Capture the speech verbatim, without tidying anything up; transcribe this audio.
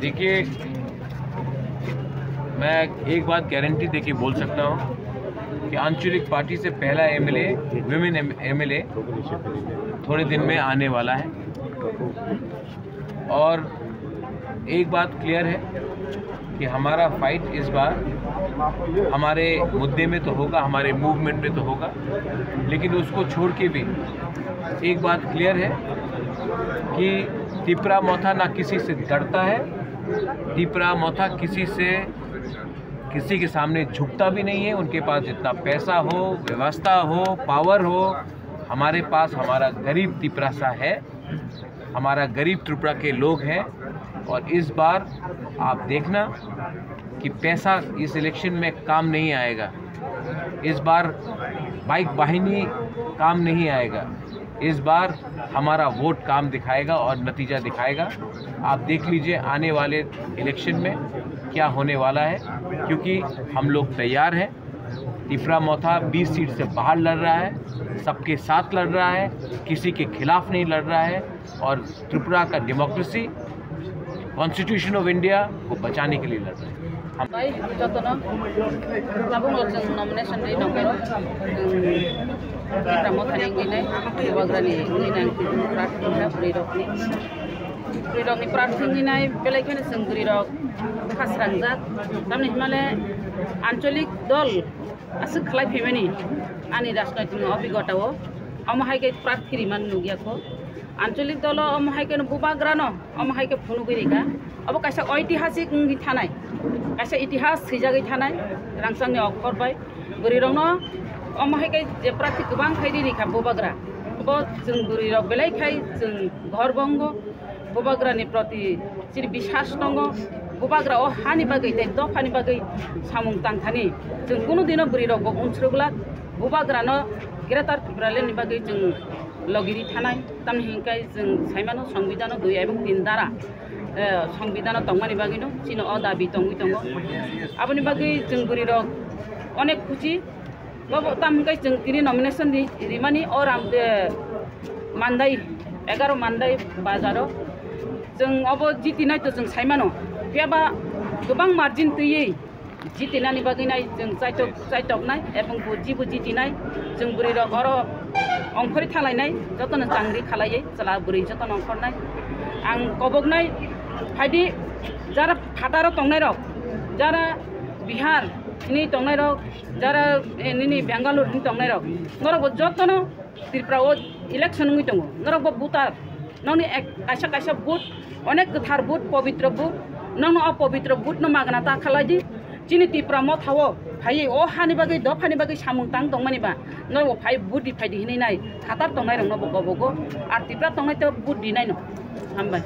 देखिए, मैं एक बात गारंटी देके बोल सकता हूँ कि आंचलिक पार्टी से पहला एमएलए, विमेन एमएलए थोड़े दिन में आने वाला है। और एक बात क्लियर है कि हमारा फाइट इस बार हमारे मुद्दे में तो होगा, हमारे मूवमेंट में तो होगा, लेकिन उसको छोड़ के भी एक बात क्लियर है कि तिपरा मोथा ना किसी से डरता है, तिपरा मोथा किसी से, किसी के सामने झुकता भी नहीं है। उनके पास जितना पैसा हो, व्यवस्था हो, पावर हो, हमारे पास हमारा गरीब तिपरासा है, हमारा गरीब त्रिपुरा के लोग हैं। और इस बार आप देखना कि पैसा इस इलेक्शन में काम नहीं आएगा। इस बार बाइक वाहिनी काम नहीं आएगा। इस बार हमारा वोट काम दिखाएगा और नतीजा दिखाएगा। आप देख लीजिए आने वाले इलेक्शन में क्या होने वाला है, क्योंकि हम लोग तैयार हैं। तिपरा मोथा बीस सीट से बाहर लड़ रहा है, सबके साथ लड़ रहा है, किसी के खिलाफ नहीं लड़ रहा है और त्रिपुरा का डेमोक्रेसी, कॉन्स्टिट्यूशन ऑफ इंडिया को बचाने के लिए लड़ रहा है। हम Bai, jotono tabukno chwng nomination ri nokero, chwng Tipra Mothani wngwi nai, Bubagrani wngwi nai, ang prarthi wngkha bwrwi rokni. Bwrwi rokni prarthi wngwi nai, belai kheno chwng bwrwi rok bwkha srangjak. Tamni hwnmale ancholik dol aswk khlai phaimani ani rajnoitik obhigota o, omo hai khe prarthi rimani nukya kho. Ancholik dolo omo hai kheno Bubagrano omo hai khe phunugwi rikha. Obo kaisa oitihasik wngwi thanai, kaisa itihas swijagwi thanai rangchakni okhor bai. Bwrwi rokno omo hai khe je prarthi kwbang khai ri rikha Bubagra. Obo chwng bwrwi rok belai khai chwng ghor bongo. Bubagrani proti chini biswas tongo. Bubagra o hani bagwi tei dophani bagwi samung tangthani. Chwng kunu dino bwrwi rokbo unsrwk glak. Bubagrano Greater Tipraland ni bagwi chwng logiri thanai. Tamni hwnkhai chwng saimano Songbidano dui ebong tin dara, eh, Songbidano tongmani bagwino chini o dabi tongwi tongo. Aboni bagwi chwng bwrwi rok onek khuchi. Bobo tam hwnkhai chwng tini nomination ri-, rimani o ram, eh, Mandai, egaro Mandai bazaro. Chwng obo jitinai to chwng saimano. Phiyaba kwbang margin twiwi jitinani bagwi nai chwng chaitok, chaitoknai ebong bo jibo jitinai. Chwng bwrwi rok oro ongkhorwi thalainai, jotono changri khalaiwi chwla bwrwi jotono ongkhornai. Ang koboknai phaidi jara phataro tongnairok, jara Bihar hwnwi tongnairok, jara, eh, nini Bangalore hwnwi tongnairok, norokbo jotono Tripura o election wngwi tongo, norokbo voter, nokni ek, kaisa kaisa vote, onek kwthar vote, pobitro vote, nokno o pobitro vote no magna ta khalai di. Chini Tripura motha o phaiwi o hani bagwi, dophani bagwi samung tang tongmani ba, norokbo phai vote ri phaidi hinwi nai, phatar tongnai rokno bo kobogo, ar Tripura tongnai to vote rinai no. Hambai.